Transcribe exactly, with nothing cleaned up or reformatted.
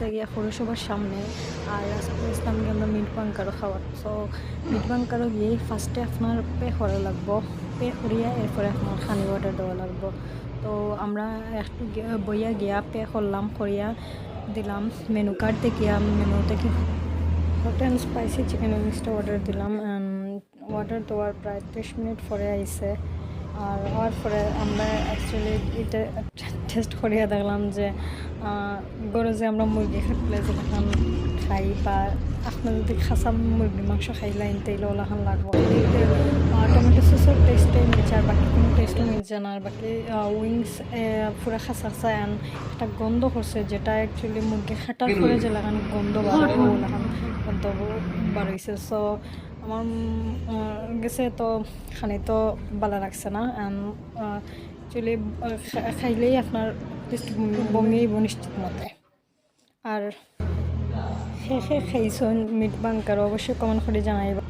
গিয়া পৌরসভার সামনে। আর আজকে আসলাম গিয়া আমরা মিট বাঙ্কারো খাওয়াত। সো মিট বাঙ্কারো গিয়া ফার্স্টে আপনার পে করা লাগবো, পে করিয়া এরপরে আপনার খানি অর্ডার দেওয়া লাগবো। তো আমরা একটু গিয়া- বইয়া গিয়া পে করলাম, করিয়া দিলাম মেনু কার্ড দেখিয়া, মেনু দেখি হট অ্যান্ড স্পাইসি চিকেন উইংসটা অর্ডার দিলাম। অর্ডার দেওয়ার প্রায় ত্রিশ মিনিট পরে আইছে। আর আওয়ার পরে আমরা অ্যাকচুয়ালি এটা টেস্ট করিয়া দেখলাম যে আহ, ঘরো যে আমরা মুরগি কাটলে যেরকম খাই বা আপনারা যদি খাসা মুরগির মাংস খাইলাইন তাইলে ওলাখান লাগবো। টমেটো সসের টেস্টটাই মিলছে, আর বাকি কোনো টেস্টও মিলছে না। আর বাকি উইংস পুরা খাসা খাসা and একটা গন্ধ করছে, যেটা অ্যাকচুয়ালি মুরগি কাটার পরে যে লাগান গন্ধ বার হয়, ওলাখান গন্ধ বার হয়েছে। সো আমার উম, আহ, গেছে তো খানি তো ভালা লাগছে না। অ্যাকচুয়ালি খাইলেই আপনার just বমি অইবো নিশ্চিত মতে। আর কে কে খাইছইন মিট বাঙ্কারো অবশ্যই কমেন্ট করি জানাইবা।